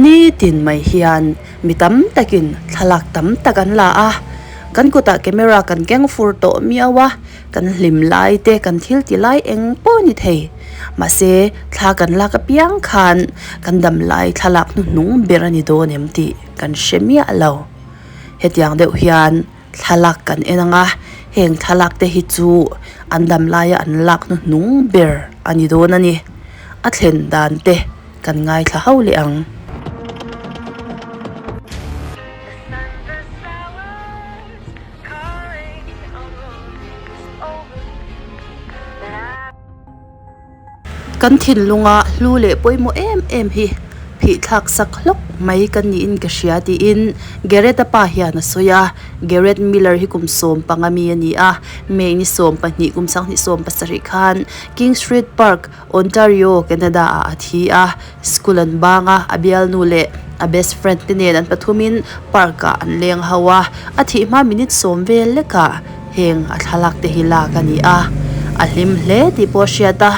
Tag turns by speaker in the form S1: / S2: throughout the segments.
S1: Nitin mai hian mi tam takin thlalak tam tak an la a, kan kutah camera kan keng fur tawh miau a, kan hlim lai te kan thil ti lai eng pawh a ni thei. Mahse thla kan lak apiang khan kan dam lai thlalak hnuhnung ber a ni dawn em tih kan hre miah lo. Hetiang deuh hian thlalak kan en ang a, heng thlalak te hi chu an dam laia an lak hnuhnung ber a ni dawn a ni. A thlen dan te kan ngaithla ho leh ang. Kan thinlunga hlu leh pawimawh em em hi phih thlak sak hlawk mai ka niin ka hria tiin Garrett-a pa hian a sawi a. Garrett Miller hi kum 15 mi a ni a, May ni 12 kum 2017 khan King Street Park, Ontario, Canada ah a thi a. School an bang a, a bialnu leh a best friend te nen an pathumin park ah an leng ho a, a thih hma minute sawm vel lekah heng a thlalak te hi lak a ni a, a hlim hle tih pawh a hriat a,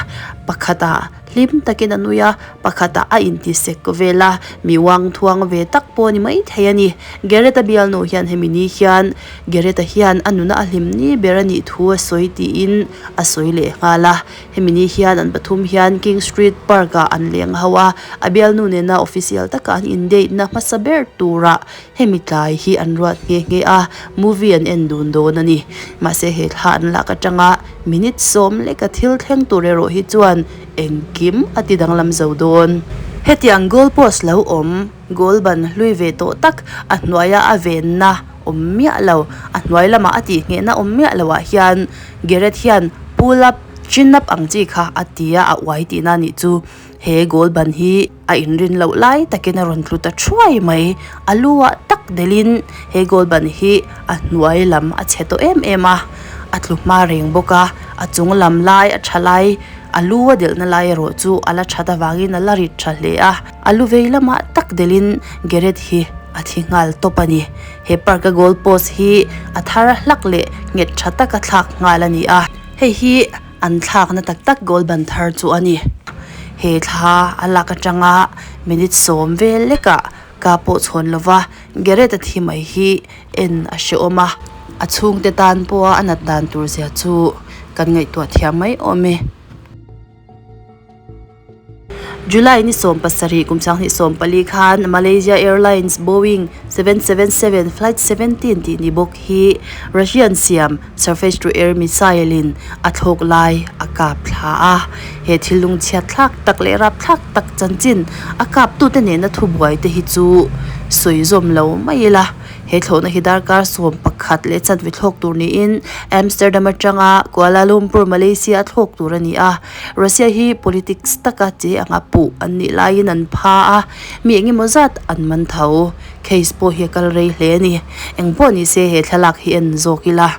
S1: pakhatah hlim takin a nui a, pakhatah a inti sek vel a, mi uang thuang ve tak pawh a ni maithei a ni. Garrett-a bialnu hian hemi ni hian Garrett-a hian a nuna a hlim ni ber a nih thu a sawi tiin a sawi leh nghal a. Hemi ni hian an pathum hian King Street Park ah an leng ho a, a bialnu nena official taka an in date na hmasa ber turah hemi tlai hi an ruat nghe nghe a, movie an en dun dawn a ni. Mahse he thla an lak atanga minute sawm leka thil thleng tur erawh hi chuan engkim a ti danglam zo dawn. Hetiang goal post lo awm, goal ban hlui ve tawh tak a hnuaia a venna awm miah lo, a hnuai lamah a tihnghehna awm miah loh ah hian Garrett hian pull up, chin up ang chi kha a ti a, a uai tihna a nih chu. He goal ban hi a inrin loh lai takin a rawn tlu ta thuai mai. A lu ah tak delhin he goal ban hi a hnuai lam a chhe tawh em em a, a tlu hma reng bawk a, a chung lam lai a tha lai, a lu a delhna lai erawh chu a la that avangin a la rit tha hle a. A lu vei lamah tak delhin Garrett hi a thi nghal tawp a ni. He park a goal post hi a thar hlak leh nghet tha taka thlak nghal a ni a, hei hi an thlakna tak tak goal ban thar chu a ni. He thla a lak atanga minute sawm vel lekah ka pawh chhawn lova Garrett a thi mai hi en a hrehawm a, a chhungte tan pawha a nat dan tur zia chu kan ngaihtuah thiam mai awm e. July ni 17 kum 2014 khan Malaysia Airlines Boeing 777 Flight 17 tih ni bawk hi Russian siam surface to air missile in a thlawk lai a kap thla a. He thil lungchhiat thlak tak leh rap thlak tak chanchin a kap tute nena thubuai te hi chu sawi zawm lo mai ila. He thlawhna hi darkar 11 leh chanve thlawk tur niin Amsterdam atanga Kuala Lumpur, Malaysia a thlawk tur a ni a. Russia hi politics taka che anga puh an nih laiin an pha a, mi engemaw zat an man tho. Case pawh hi a kal rei hle a ni. Engpawh ni se he thlalak hi en zawk ila.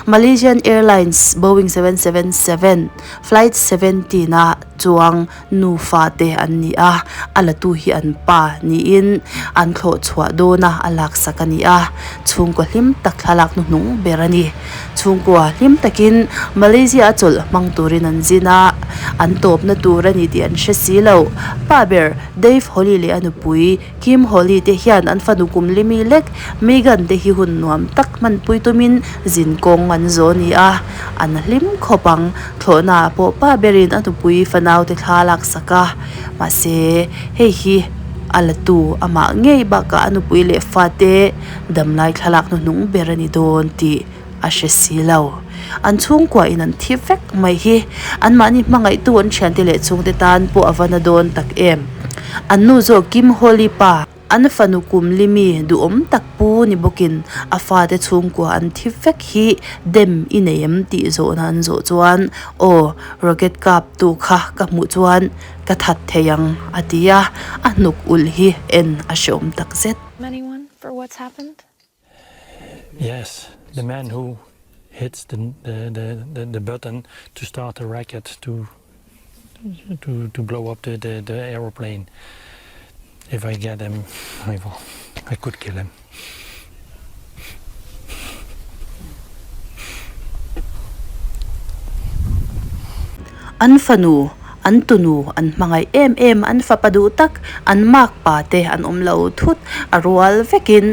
S1: Malaysian Airlines Boeing 777 Flight 17 a chuang nufa te an ni a, a latu hi an pa niin an thlawh chhuah dawn a, a laksak a ni a, chhungkaw hlim tak thlalak hnuhnung ber a ni. Chhungkua hlim takin Malaysia a chawlh hmang turin an zin a, an tawpna tur a ni tih an hre si lo. Pa ber Dave Holly leh a nupui Kim Holly te hian an fanu kum limi lek Megan te hi hun nuam tak hmanpui tumin zin kawng an zawh a ni a, an hlim khawp ang. Thlawhna ah pawh pa berin a nupui fanau te thla a laksak a, mahse hei hi a la tu amah ngei bakah a nupui leh fate damlai thlalak hnuhnung ber a ni dawn tih a hre si lo. An chhungkua in an thi vek mai hi anmahni hmangaihtu an thiante leh chhungte tan pawh a va na dawn tak em. An nu zawk Kim Holly pa an fanu kum limi duhawm tak pu ni bawkin a fate chhungkua an thi vek hi dem i nei em tih zawhna an zawh chuan aw rocket kap tu kha ka hmuh chuan ka that thei ang a ti a, a hnuk ulh hi en a hreawm takzet.
S2: Anyone for what's happened?
S3: Yes, the man who hits the, the, the, the, button to start the rocket to, to, to blow up the, the, the aeroplane. If I get him, I, will, I could kill him.
S1: An fanu. An tunu an hmangaih em em, an fapa duh tak, an makpa te an awm lo thut a rual vekin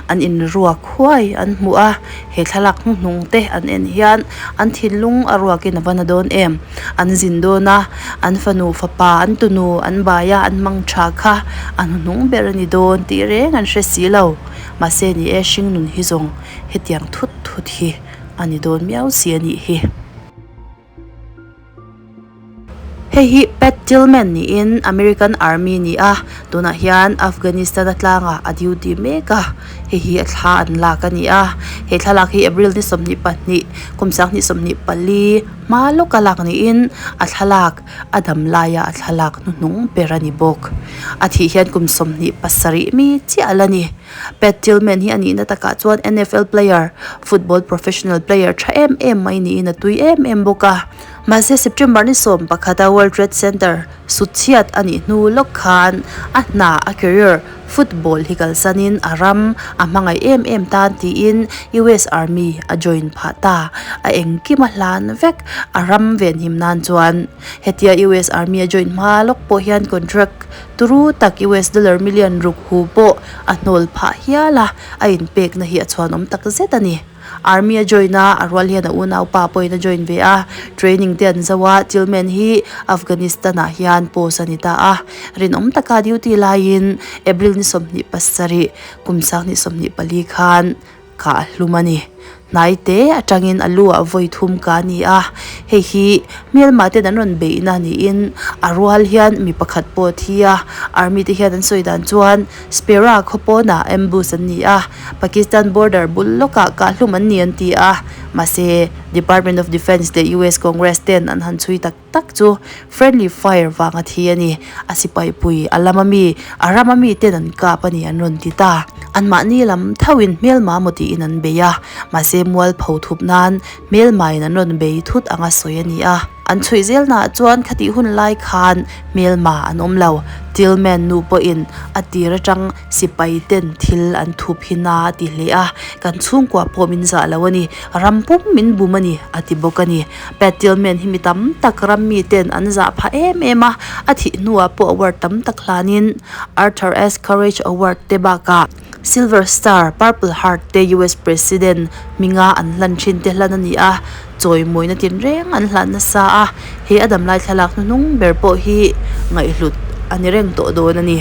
S1: an inruak huai an hmu a, he thlalak hnuhnung te an en hian an thinlung a ruakin a va na dawn em? An zin dawn a, an fanu fapa an tunu an bai a, an hmang tha kha a hnuhnung ber a ni dawn tih reng an hre si lo. Mahse ni e, hringnun hi zawng hetiang thut thut hi a ni dawn miau si a nih hi. Hei hi Pat Tillman niin American Army ni a, tunah hian Afghanistan a tlangah a duty mek a, hei hi a thla an lak a ni a, he thlalak hi April ni 22 kum 2024 hma lawka lak niin a thlalak a dam laia a thlalak hnuhnung ber a ni bawk. A thih hian kum 27 mi chiah a la ni. Pat Tillman hi a nihna takah chuan NFL player, football professional player tha em em mai niin a tui em em bawk a. Mahse September ni 11 a World Trade Center sut chhiat a nih hnu lawk khan a hna, a career, football hi kalsanin a ram a hmangaih em em tan tiin US Army a join phah ta. A engkim a hlan vek a ram venhim nan chuan. Hetia US Army a join hma lawk pawh hian contract Turu tak US dollar million ruk hu pawh a hnawl phah hial a, a inpekna hi a chhuanawm tak zet a ni. Army a join a, a rual hian a unaupa pawhin a join ve a, training te an zo a, Tillman hi Afghanistan ah hian post a ni ta a, rinawm taka duty laiin April ni 27, kum 2024 khan Kah hlum a ni. Hnai te atangin a lu ah vawi thum ka ni a, hei hi hmelmah ten an rawn beihna niin a rual hian mi pakhat pawh a thi a, army te hian an sawi dan chuan Spera khaw pawnah ambush an ni a, Pakistan border bul lawkah kah hlum an ni an ti a, mahse Department of Defence leh US Congress ten an han chhui tak tak chu friendly fire vanga thi a ni. A sipai pui a lama mi, a rama mi ten an kap a ni an rawn ti ta. Anmahni lam thauhin hmelma maw tiin an bei a, mahse mualpho thup nan hmelmain an rawn bei thut anga sawi a ni a. An chhuih zelnaah chuan khatih hun lai khan hmelma an awm lo. Tillman nu pawhin a tir atang sipai ten thil an thup hi na a ti hle a, kan chhungkua pawh min zah lo a ni, ram pum min bum a ni a ti bawk a ni. Pat Tillman hi mi tam tak ram mi ten an zah phah em em a, a thih hnuah pawh award tam tak hlanin Arthur S. Courage Award te bakah Silver Star, Purple Heart te US President hminga an hlan thin te hlan a ni a, chawimawina tinreng an hlan nasa a, he a damlai thlalak hnuhnung ber pawh hi ngaihhlut a ni reng tawh dawn a ni.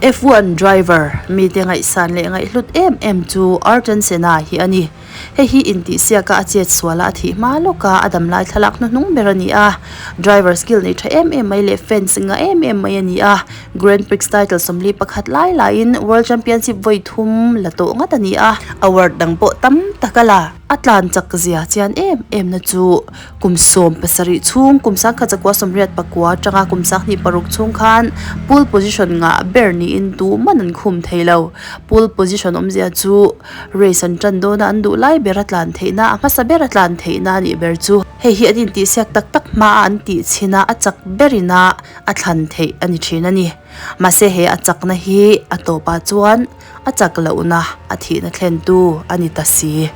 S1: F1 driver mite ngaihsan leh ngaihhlut em em chu Ayrton Senna hi a ni. Hei hi intihsiaka a chet suala a thih hma lawka a damlai thlalak hnuhnung ber a ni a. Driver skill nei tha em em mai leh fans ngah em em mai a ni a. Grand Prix title 41 lai laiin World Championship vawi thum la tawh ngat a ni a. Award dang pawh tam tak a la. A tlan chak zia chian em em na chu Kum 17 chhung, kum 1989 atanga kum 26 chhung khan pole position ngah ber niin tuman an khum thei lo. Pole position awmzia chu race an tan dawna an duh lai ber a tlan theihna, a hmasa ber a tlan theihna a nih ber chu. Hei hi an intihsiak tak tak hmaa an tih chhin a, a chak berina a thlan theih a ni thin a ni. Mahse he a chakna hi a tawpah chuan a chak lohna a thihna thlentu a ni ta si.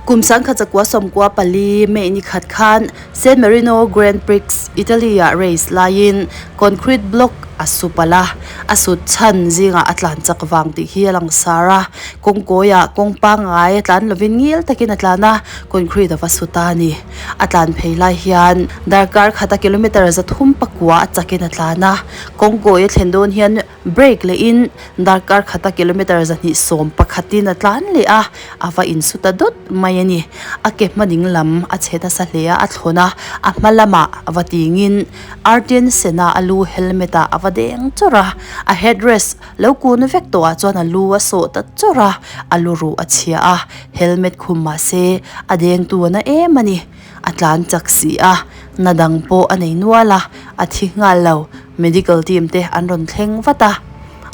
S1: Kum 1994 May ni khat khan San Marino Grand Prix, Italy-ah race laiin concrete block a su palh a, a sut chhan zingah a tlan chak vang tih hi a langsar a. Kawngkawiah kawng pangngai a tlan lovin ngil takin a tlan a, concrete a va su ta a ni. A tlan phei lai hian darkar khata kilometre 309 a chakin a tlan a, kawngkawi a thlen dawn hian Brake lehin darkar khata kilometre 211 in a tlan leh a, a va insu ta dawt mai a ni. A ke hma ding lam a chhe nasa hle a, a thlawn a, a hma lamah a va tingin Artian Sena a lu helmet ah a va deng chawrh a, a headrest lo kun vek tawh ah chuan a lu a sawh ta chawrh a, a lu ruh a chhia a, helmet khum mahse a dengtu a na em a ni. A tlan chak si a, na dang pawh a nei nual a, a thi nghal lo. Medical team te an rawn thleng vat a,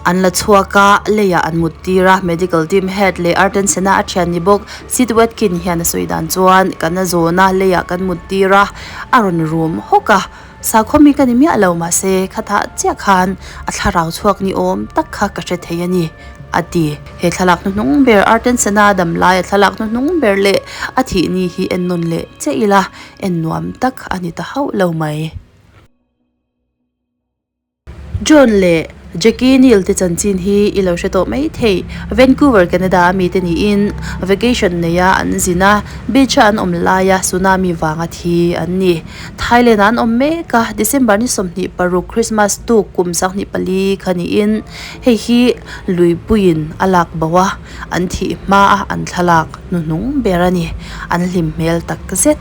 S1: an la chhuak a, leiah an mut tir a, medical team head leh Ayrton Senna a thian ni bawk Sid Watkin hian a sawi dan chuan kan a zawn a, leiah kan mut tir a, a rawn rum hawk a, sakhaw mi ka ni miah lo mahse khatah chiah khan a thlarau chhuak ni awm tak kha ka hre thei a ni. a ti. He thlalak hnuhnung ber Ayrton Senna dam laia thlalak hnuhnung ber leh a thih ni hi en nawn leh che ila en nuam tak a ni ta hauh lo mai. John leh Jackie Neal te chanchin hi i lo hre tawh mai thei. Vancouver, Canada a mite niin vacation neia an zin a, beach a an awm laia tsunami vanga thi an ni. Thailand ah an awm mek a, December ni 26 Christmas tuk kum 24 kha niin hei hi luipuiin a lak bo a, an thih hma a an thlalak hnuhnung ber a ni. An hlim hmel tak zet.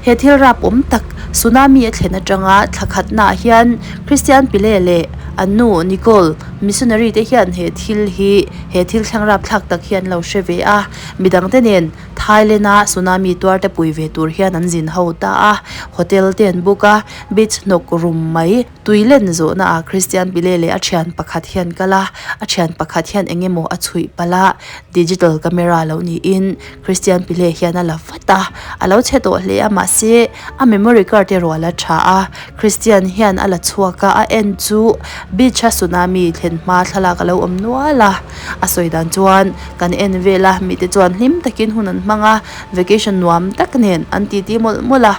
S1: He thil rap awm tak tsunami a thlen atanga thla khatnaah hian Christian Pillay leh an nu Nicole missionary te hian he thil hi he thil thleng rapthlak tak hi an lo hre ve a, midangte nen Thailand a tsunami tuar te pui ve tur hian an zin ho ta a, hotel te an book a, beach hnawk rum mai. Tui len zawhna ah Christian Pillay leh a thian pakhat hian kal a, a thian pakhat hian eng emaw a chhuih palh a, digital camera lo niin Christian Pillay hian a la vat a, a lo chhe tawh hle a mahse a memory card erawh a la tha a, Christian hian a la chhuak a, a en chu beach a tsunami thlen hma thlalak a lo awm nual a, a sawi dan chuan kan en vel a, mite chuan hlim takin hun an hmang a, vacation nuam tak nen an titi mawlh mawlh a.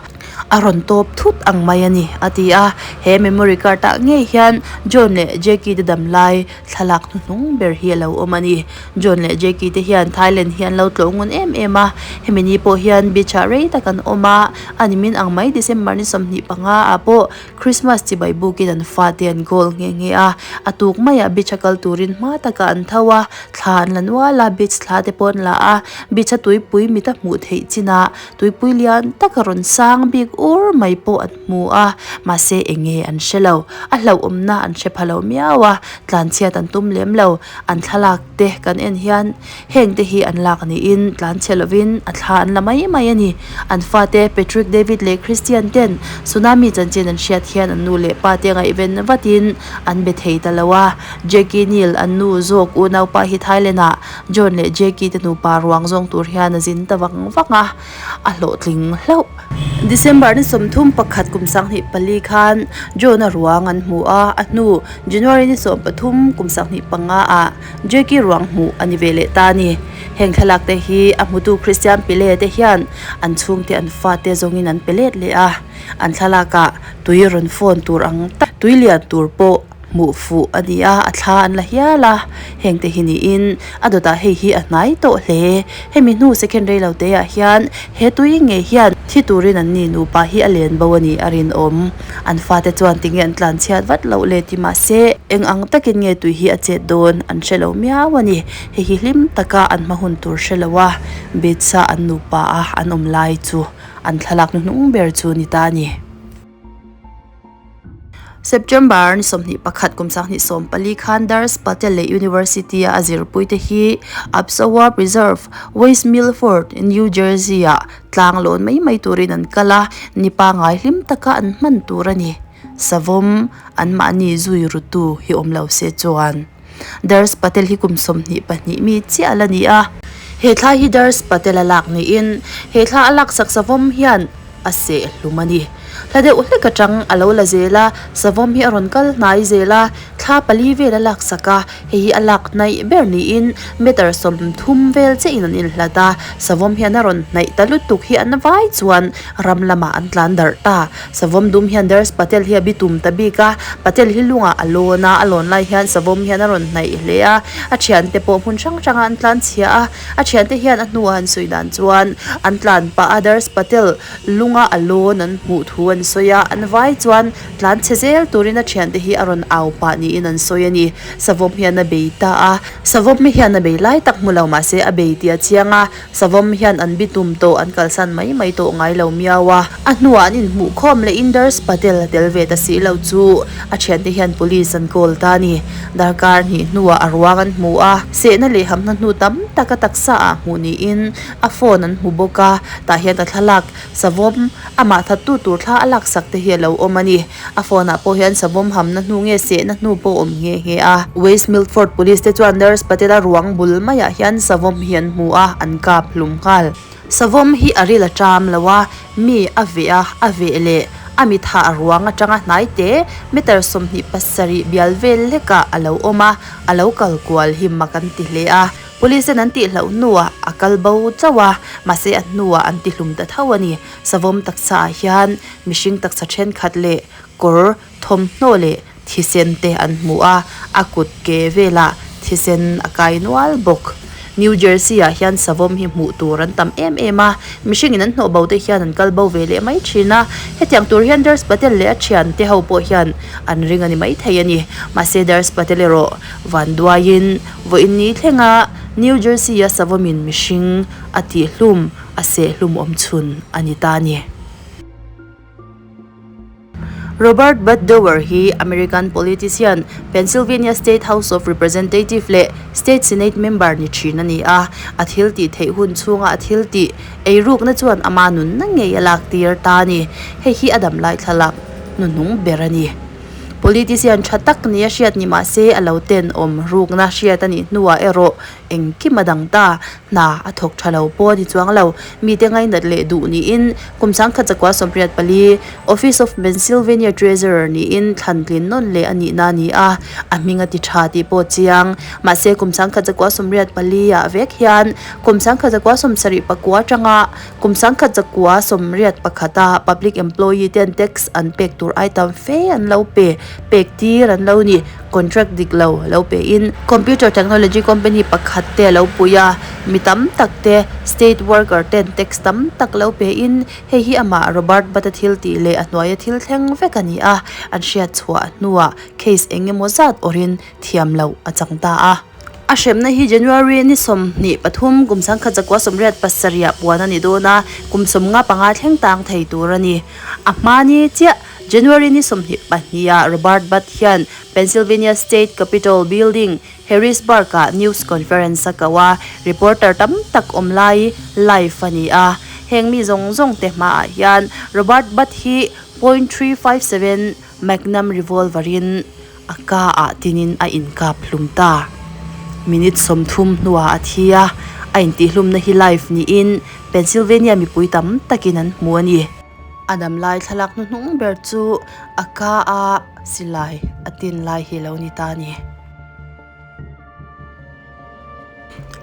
S1: A rawn tawp thut ang mai a ni, a ti a. He memory card ah ngei hian John leh Jackie te dam lai thlalak hnuhnung ber hi a lo awm a ni. John leh Jackie te hian Thailand hi an lo tlawh ngun em em a, hemi ni pawh hian beach ah rei tak an awm a, a ni min ang mai December ni 25 ah pawh Christmas chibai bukin an fate an goal nghe nghe a, a tuk maiah beach a kal turin hma takah an tho a, thla an la nual a, beach thla te pawh an la a, beach a tuipui mit a hmuh theih chinah Tuipui lian tak a rawn sang bik ur mai pawh an hmu a, mahse eng nge an hre lo. A hlauhawmna an hre pha lo miau a, tlanchhiat an tum lem lo. An thlalak te kan en hian heng te hi an lak niin tlanchhe lovin a thla an la mai mai a ni. An fate Patrick David leh Christian ten tsunami chanchin an hriat hian an nu leh pa te ngaihven vatin an be thei ta lo a. Jackie Neal an nu zawk unaupa hi Thailand ah John leh Jackie te nupa ruang zawng tur hian a zin ta vang vang a, a hlawhtling hlauh. December ni 31 kum 24 khan John-a ruang an hmu a, a hnu January ni 13 kum 25 ah Jackie ruang hmuh a ni ve leh ta a ni. Heng thlalak te hi a hmutu Christian Pillay te hian an chhungte an fate zawngin an pe let leh a, an thlalakah tui rawn phone tur ang tak tui lian tur pawh Hmuh fuh a ni a, a thla an la hial a, heng te hi niin a dawtah hei hi a hnai tawh hle. Hemi hnu second rei lo te ah hian he tui ngei hian thi turin an ni nupa hi a len bo a ni a rinawm. An fate chuan tinge an tlan chhiat vat loh le ti mahse eng ang takin nge tui hi a chet dawn an hre lo miau a ni. Hei hi hlim taka an hma hun tur hre lo a, beach a an nupa a an awm lai chu an thlalak hnuhnung ber chu ni ta a ni. September ni 21 kum 2014 khan Dars Patel leh University a a zirpuite hi Absawa Preserve, West Milford, New Jersey ah tlang lawn mai mai turin an kal a, ni pangai hlim taka an hman tur a ni. Savawm anmahni zui rutu hi awm lo se chuan. Dars Patel hi kum 22 mi chiah la ni a. He thla hi Dars Patel a lak niin he thla a laksak savawm hian a seh hlum a ni. Hla deuh hlek atang a lo la zel a, savawm hi a rawn kal hnai zel a, thla pali vel a laksak a, hei hi a lak hnaih ber niin meter 30 vel chiahin an inhlat a, savawm hian a rawn hnaih ta lutuk hi an vai chuan ram lamah an tlan darh ta. Savawm dum hian Dars Patel hi a bi tum ta bik a, Patel hi lungah a lawn a, a lawn lai hian savawm hian a rawn hnaih hle a, a thiante pawh hmun hrang hrangah an tlan chhia a, A thiante hian a hnuah an sawi dan chuan an tlan pah a, Dars Patel lunga a lawn an hmuh thu an sawi a, an vai chuan tlan chhe zel turin a thiante hi a rawn au pah niin an sawi a ni. Savawm hian a bei ta a, Savawm hian a bei lai tak hmu lo mahse a bei tih a chiang a, Savawm hian an bi tum tawh an kalsan mai mai tawh ngai lo miau a. A hnuah an inhmuh khawm leh in Dars Patel a tel ve ta si lo chu a thiante hian police an call ta a ni. Darkar hnih hnuah a ruang an hmu a, sehna leh hamna hnu tam tak a taksa ah hmuh niin a phone an hmu bawk a, tah hian a thlalak savawm amah thattu tur thla a laksak te hi a lo awm a ni. A phone ah pawh hian savawm hamna hnu nge sehna hnu pawh a awm nghe nghe a. West Milford Police te chuan Nurse Patel a ruang bul maiah hian savawm hi an hmu a, an kap hlum nghal. Savawm hi a ril a ṭam lo a, mi a veh a, a veh leh A mi thah ruang atanga hnai te meter 27 bial vel hlekah a lo awm a, a lo kal kual hi mak an ti hle a. Police ten an tih hlauh hnuah a kal bo chauh a, mahse a hnuah an ti hlum ta tho a ni. Savawm taksa ah hian mihring taksa thenkhat leh kawr, thawmhnaw leh thisen te an hmu a, a kut ke velah thisen a kai nual bawk. New Jersey ah hian savawm hi hmuh tur an tam em em a, mihring in an hnawh bo te hian an kal bo ve leh mai thin a, hetiang tur hian Dars Patel leh a thian te ho pawh hian an ring a ni maithei a ni. Mahse Dars Patel erawh vanduaiin vawiin ni thlenga New Jersey a savawm in mihring a tihhlum a sehhlum awm chhun a ni ta a ni. Robert Bud Dower hi American politician, Pennsylvania State House of Representative leh State Senate member ni thin a ni a. A thil tih theih hun chhunga a thil tih eirukna chuan ama nunna ngei a lak tir ta a ni. Hei hi a damlai thlalak hnuhnung ber a ni. Politician tha tak nia hriat ni mah se a lo tenawm rukna hriat a nih hnuah erawh Engkim a dang ta, hna a thawk tha lo pawh a ni chuang lo. Mite ngainat leh duh niin kum 1984 Office of Pennsylvania Treasurer niin thlan tlin nawn leh a nihna a ni a, a hming a ti tha tih pawh a chiang. Mahse kum 1984 ah vek hian kum 1979 atanga kum 1981 a public employee ten tax an pek tur ai tam fe an lo pe, pek tir an lo ni. Contract dik lo lo pe in computer technology company pakhat te a lo pui a, mi tam tak te state worker ten tax tam tak lo pe in hei hi amah Robert Butt a thil tih leh a hnuaia thil thleng vek a ni a, an hriat chhuah hnuah case eng emaw zat awrhin thiam loh a chang ta a. A hremna hi January ni 23 kum 1987 ah puan a ni dawn a, kum 55 thleng tang thei tur a ni. A hma ni chiah January ni 22 ah Robert Butt hian Pennsylvania State Capitol Building, Harrisburg ah news conference a ko a, reporter tam tak awm lai live a ni a. Heng mi zawng zawng te hmaah hian Robert Butt hi .357 Magnum revolver in a ka ah tinin a inkap hlum ta. Minute 30 hnuah a thi a, a intihhlumna hi live niin Pennsylvania mipui tam takin an hmu a ni. A dam lai thlalak hnuhnung ber chu a ka a silai a tin lai hi lo ni ta a ni.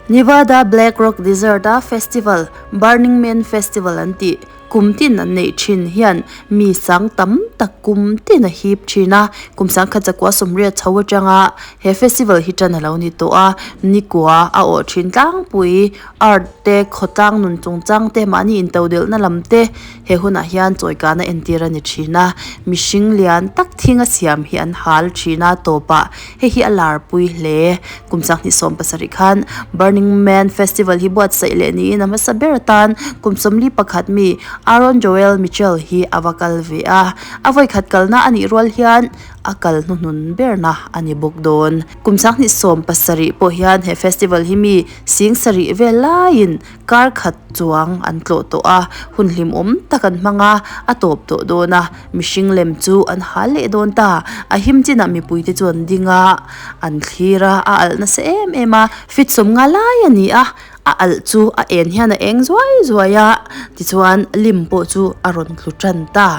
S1: Nevada Black Rock Desert a festival Burning Man Festival an tih kum tin an neih thin hian mi sang tam tak kum tin a hip thin a, kum 1980 chho atanga he festival hi tan a lo ni tawh a, nikua a awh thin tlangpui. Art te, khawtlang nun chungchang te, mahni intodelhna lam te he hunah hian chawikana entir a ni thin a, mihring lian tak thing a siam hi an hal thin a, tawpah hei hi a larpui hle. Kum 2017 khan Burning Man Festival hi buatsaih leh niin a hmasa ber atan kum 41 mi Aaron Joel Mitchell hi a va kal ve a, a vawikhat kalna a nih rual hian a kal hnuhnun berna a ni bawk dawn. Kum 2017 pawh hian he festival hi mi Sing sarih vel laiin kar khat chuang an tlawh tawh a, hun hlimawm tak an hmang a, a tawp tawh dawn a, mihring lem chu an hal leh dawn ta. A him chinah mipuite chu an ding a, an thlir a, a alh nasa em em a, fit sawmnga lai a ni a, a alh chu a en hian a eng zuai zuai a, tichuan lim pawh chu a rawn tlu tan ta.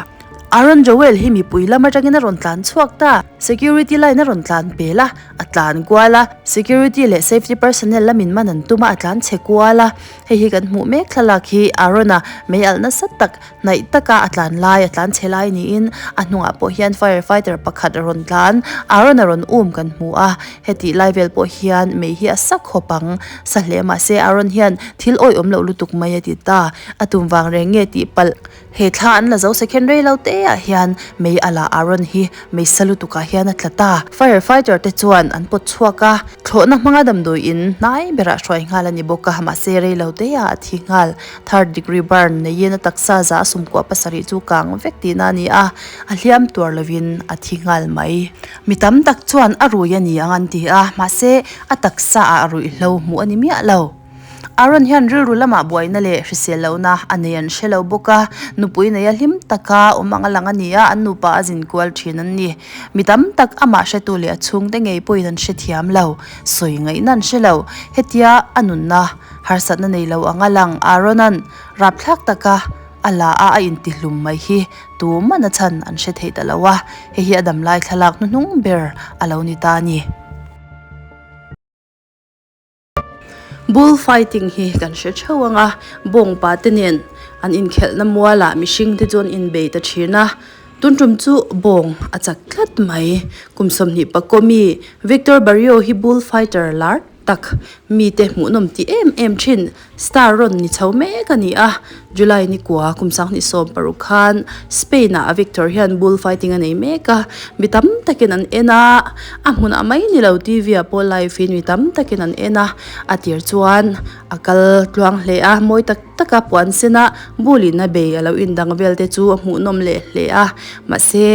S1: Aaron Joel hi mipui lam atangin a rawn tlan chhuak ta, security line a rawn tlan pel a, a tlan kual a, security leh safety personnel lamin man an tum a, a tlan chhe kual a, hei hi kan hmuh mek thlalak hi Aaron-a mei alh nasa tak hnaih taka a tlan lai a tlan chhe lai niin a hnungah pawh hian fire fighter pakhat a rawn tlan Aaron-a rawn um kan hmu a, hetih lai vel pawh hian mei hi a sa khawp ang sa hle mahse Aaron hian thil awihawm loh lutuk mai a ti ta, a tum vang reng nge tih palh. He thla an la zo second rei lo te ah hian mei a la Aaron hi mei sa lutuk ah hian a tla ta. Fire fighter te chuan an pawt chhuak a, thlawhna hmanga damdawi in hnai berah hruai nghal a ni bawk a, mahse rei lo te ah a thi nghal. Third degree burn neiin a taksa za a sumkuah pasarih chu kang vek tihna a ni a, a hliam tuar lovin a thi nghal mai. Mi tam tak chuan a rui a ni ang an ti a, mahse a taksa ah ruihhlo hmuh a ni miah lo. Aaron hian rilru lamah buaina leh hrisel lohna a nei an hre lo bawk a, nupui neia hlim taka awm ang a lang a ni a, an nupa a zin kual thin an ni. Mi tam tak amah hretu leh a chhungte ngei pawhin an hrethiam lo, sawi ngaihna an hre lo. Hetia a nunna harsatna nei lo ang a lang, Aaron-a'n rapthlak taka. a la a, a intihlum mai hi tuman a chhan an hre thei ta lo a, hei hi a damlai thlalak hnuhnung ber a lo ni ta a ni. Bull fighting hi kan hre theuh ang a, bawngpa te nen an inkhelhna mualah mihring te chu an inbei ta thin a, tun tum chu bawng a chak tlat mai. Kum 20 pakaw mi Victor Barrio hi bull fighter lar tak mite hmuhnawm ti em em thin star rawn ni chho mek a ni a, July ni kua kum 2016 khan Spain ah Victor hian bull fighting a nei mek a, mi tam takin an en a, a hmunah mai ni lo T V ah pawh live in mi tam takin an en a, a tir chuan a kal tluang hle a, mawi tak tak a puan sen a bull in a bei a lo indang vel te chu a hmuhnawm leh hle a, mahse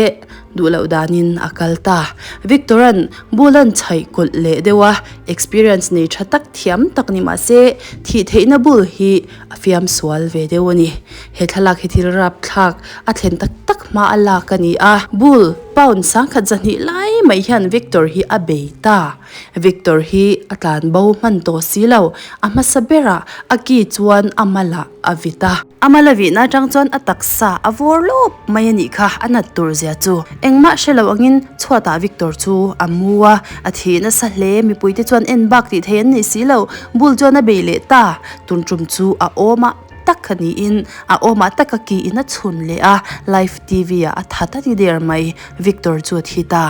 S1: duh loh danin a kal ta. Victor-a'n bull an chhaih kawlh leh deuh a, experience nei tha tak thiam tak ni mahse thih theihna bull hi a fiam sual ve deuh a ni. He thlalak hi thil rapthlak a thlen tak tak hma a lak a ni a, bull pound sangkhat zahnih lai mai hian Victor hi a bei ta. Victor hi a tlan bo hman tawh si lo, a hmasa berah a ki chuan a malah a vit a. A mala vihna atang chuan a taksa a vawr lawp mai a nih kha, a nat tur zia chu. Engmah hre lo angin chhuatah Victor chu a mu a, a thih nasa hle, mipuite chuan en bak tih thei an nih si lo, bull chuan a bei leh ta, tun tum chu a awm a tak a niin a awmah tak a kiin a chhun leh a, live TV ah a that a ni der mai, Victor chu a thi ta.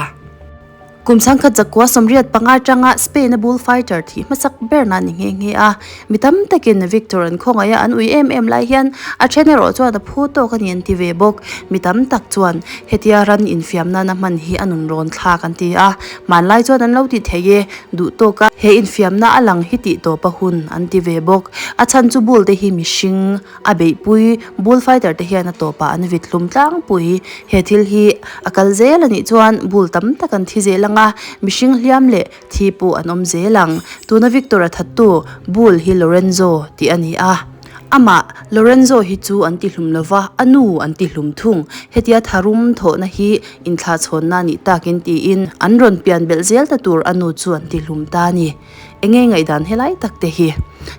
S1: Kum sangkhat zakua 85 atanga Spain-a bullfighter thih hmasak berna a ni nghe nghe a. Mi tam takin Victor an khawngaih a, an ui em em lai hian a then erawh chuan a phu tawk a ni an ti ve bawk. Mi tam tak chuan hetia ran infiam nana hman hi a nun rawn thlak an ti a. Hmanlai chuan an lo ti thei e, duh tawk a he infiamna a lang hi tih tawp a hun an ti ve bawk. A chhan chu bull te hi mihring A beihpui bullfighter te hian a tawpah an vit hlum tlangpui. He thil hi a kal zel a nih chuan bull tam tak an thi zel ang a, mihring hliam leh thi pawh an awm zel ang. Tuna Victor a thattu bull hi Lorenzo tih a ni a. Amah Lorenzo hi chu an ti hlum lova, a nu an ti hlum thung. Hetia tharum thawhna hi inthlahchhawnna a nih takin tiin an rawn pian belh zel ta tur a nu chu an ti hlum ta a ni. Enge ngaihdan helai tak te hi?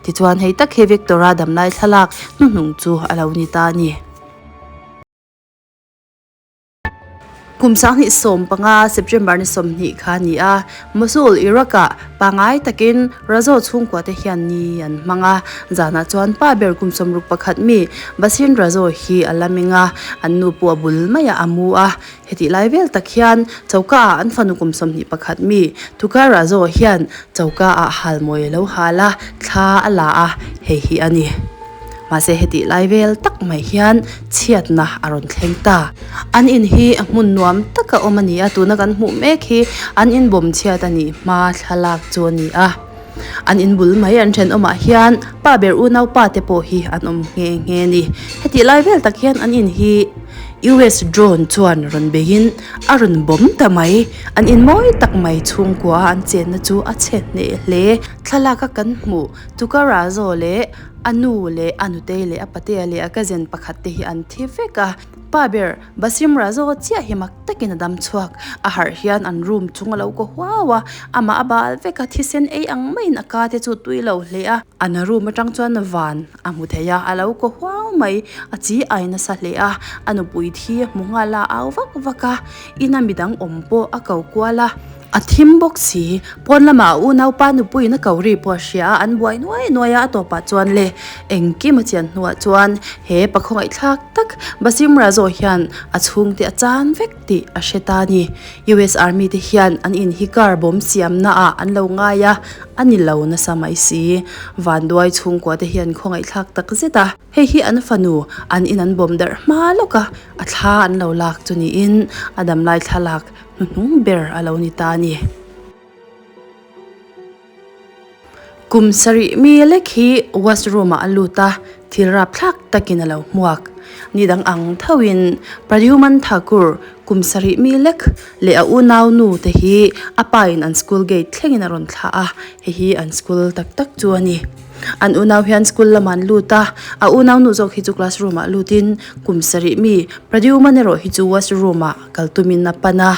S1: Tichuan hei tak hi Victor-a damlai thlalak hnuhnung chu a lo ni ta a ni. Kum 2015 September ni 20 kha a ni a, Mosul, Iraq-ah pangngai takin Razo chhungkua te hian ni an hmang a. Zanah chuan pa ber kum 61 mi Basin Razo hi a la meng a, an nu pawh a bul maiah a mu a. Hetih lai vel tak hian choka ah an fanu kum 21 mi Tukara zawh hian choka ah halmawi a lo hal a, thla a la a, hei hi a ni. Mahse hetih lai vel tak mai hian chhiatna a rawn thleng ta. An in hi hmun nuam taka awm a ni a, tuna kan hmuh mek hi an in bawm chhiat a nih hma thlalak chu a ni a. An in bul mai an thenawmah hian pa ber unau pa te pawh hi an awm nghe nghe a ni. Hetih lai vel tak hian an in hi US drone chuan rawn beiin a rawn bawm ta mai. An in mawi tak mai chhungkua an chenna chu a chhe hneh hle. Thlalak a kan hmuh Tukarazo leh a nu leh a nutei leh a patea leh a cousin pakhat te hi an thi vek a. Pa ber Basim Razo chiah hi mak takin a dam chhuak. A harh hian an room chung a lo kaw huau a, amah a bal vek a, thisen ei ang maiin a ka te chu tui lo hle a. An room atang chuan van a hmu thei a, a lo kaw huau mai, a chi ai nasa hle a, a nupui thi a hmu nghal a, a au vak vak a, ina midang awm pawh a ko kual a. A thim bawk si, pawn lamah a unaupa nupuiin a ko ri pawh a hria a, an buai nuai nuai a, a tawpah chuan le engkim a chian hnuah chuan he pakhawngaihthlak tak Basim Razo hian a chhungte a chan vek tih a hre ta a ni. US Army te hian an in hi car bawm siamna ah an lo ngai a, a ni lo nasa mai si. Vanduai chhungkua te hian khawngaihthlak tak zet a, hei hi an fanu an in an bawm darh hma lawk a, a thla an lo lak chu niin a damlai thlalak hnuhnung ber a lo ni ta a ni. Kum sarih mi lek hi washroom ah a lut a, thil rapthlak takin a lo hmuak. Ni dang ang thoin Pradyuman Thakur kum sarih mi lek leh a unau nu te hi a pa in an school gate thlengin a rawn thlah a, hei hi an school tak tak chu a ni. An unau hian school lamah an lut a, a unau nu zawk hi chu classroom ah lutin kum sarih mi Pradyuman erawh hi chu washroom ah kal tumin a pan a.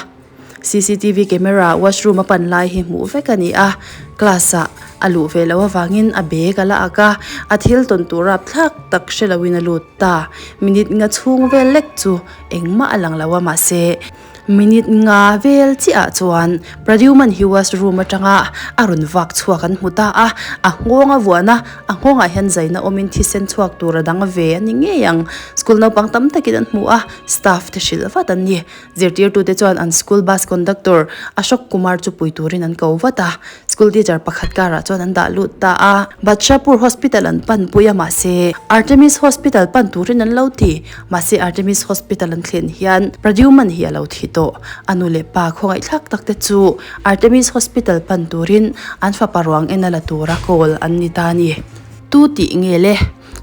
S1: Cctv camera washroom a pan lai hi hmuh vek a ni a, class ah a luh ve loh avangin a bag a la ak a, a thil tawn tur rapthlak tak hre loin a lut ta. Minute nga chhung vel lek chu engmah a lang lo a mahse minute nga vel chiah ah chuan Pradyuman hi washroom atanga a rawn vak chhuak an hmu ta a, a nghawng a vuan a, a nghawngah hian zaina awmin thisen chhuak tur a dang ve a ni ngei ang. School naupang tam takin an hmu a, staff te hrilh vat an ni. Zirtirtute chuan an school bus conductor Ashok Kumar chu pui turin an ko vat a, school teacher pakhat karah chuan an dah lut ta a. Badshahpur Hospital an pan pui a mahse Artemis Hospital pan turin an lo ti. Mahse Artemis Hospital an thlen hian Pradyuman hi a lo thi tawh. A nu leh pa khawngaihthlak tak te chu Artemis Hospital pan turin an fapa ruang en a la tura call an ni ta a ni. Tu tih nge le?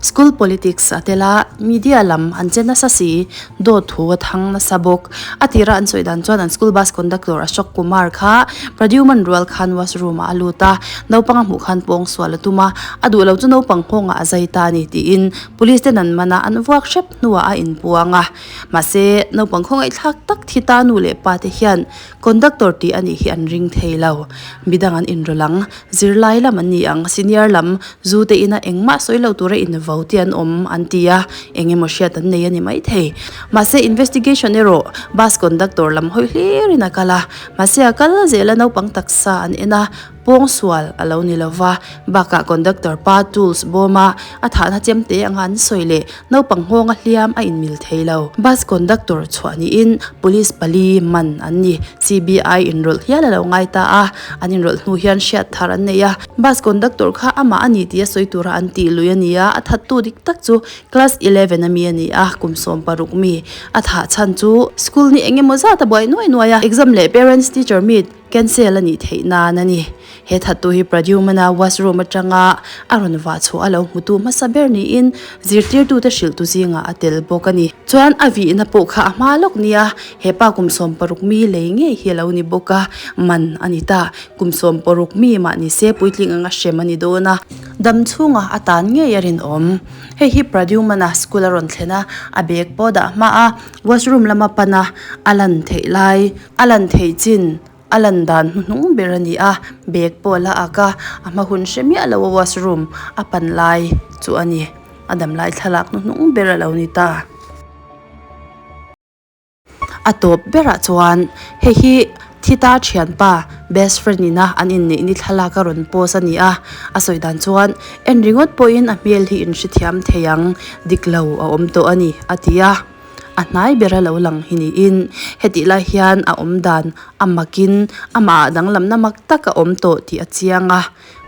S1: School politics a tel a, media lam an che nasa si, dawt thu a thang nasa bawk. A tira an sawi dan chuan an school bus conductor Ashok Kumar kha Pradyuman rual khan washroom ah a lut a, naupang a hmuh khan pawng sual a tum a, a duh lo chu naupang nghawngah a zai ta a ni tiin police ten an man a, an vuak hrep hnuah a inpuang a. Mahse, naupang khawngaihthlak tak thi ta nu leh pa te hian conductor tih a nih hi an ring thei lo. Midang an inrawlh ang. Zirlai lam an ni ang, senior lam zu te ina engmah sawi lo tura invo te an awm an ti a, eng emaw hriat an nei a ni maithei. Mahse investigation erawh bus conductor lam hawi hlirin a kal a, mahse a kal zel a naupang taksa an en a, pawngsual a lo ni lova, bakah conductor pa tools bawm a, a thahna chemte anga an sawi leh Naupang nghawnga hliam a inmil thei lo. Bus conductor chhuah niin police pali man an ni. CBI inrawlh hial a lo ngai ta a, an inrawlh hnu hian hriat thar an nei a. Bus conductor kha amah a ni tih a sawi tura an tih lui a ni a, a thattu dik tak chu class 11 a mi a ni a, kum 16 mi a thah chhan chu school ni eng emaw zat a buai nuai nuai a, exam leh parents teacher meet cancel a nih theih nan a ni. He thattu hi Pradyumana washroom atanga a rawn vah chhuah a lo hmutu hmasa ber niin zirtirtute hrilhtu zingah a tel bawk a ni. Chuan a vihna pawh kha a hma lawk nia, he pa kum 16 mi lei ngei hi a lo ni bawk a, man a ni ta. Kum 16 mi mah ni se puitling anga hrem a ni dawn a, dam chhunga a tan ngei a rinawm. Hei hi Pradyumana school a rawn thlen a, a bag pawh dah hma a, washroom lama pan a, a lan theih lai, a lan theih chin A lan dan hnuhnung ber a ni a, bag pawh a la ak a, a hma hun hre miah lo a washroom a pan lai chu a ni. A dam lai thlalak hnuhnung ber a lo ni ta. A tawp berah chuan hei hi Thita thianpa best friend ina an inneih ni thlalak a rawn post a ni a, a sawi dan chuan en ringawt pawhin a hmel hi inhrethiam thei ang dik lo a awm tawh a ni a ti a. A hnai bera lo lang hi niin hetih lai hian a awm dan a makin amah ah danglamna mak tak a awm tawh tih a chiang a,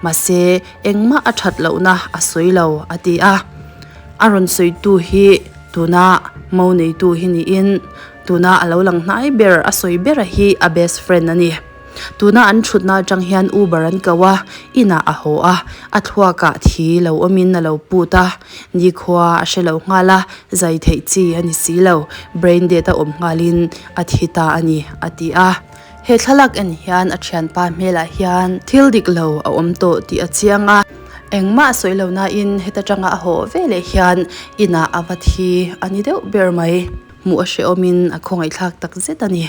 S1: mahse engmah a that lohna a sawi lo a ti a. A rawn sawitu hi tuna mo neitu hi niin tuna a lo lang hnai ber a sawi bera hi a best friend a ni. Tuna an thutna atang hian Uber an ko a, inah a haw a, a thluakah thi lo awmin a lo put a, nikhua a hre lo nghal a, zai theih chi a ni si lo, brain dead a awm nghalin a thi ta a ni, a ti a. He thlalak en hian a thianpa hmelah hian thil dik lo a awm tawh tih a chiang a, engmah a sawi lo nain heta tanga a haw veleh hian inah a va thi a ni deuh ber mai. Hmuh a hrehawmin a khawngaihthlak takzet a ni.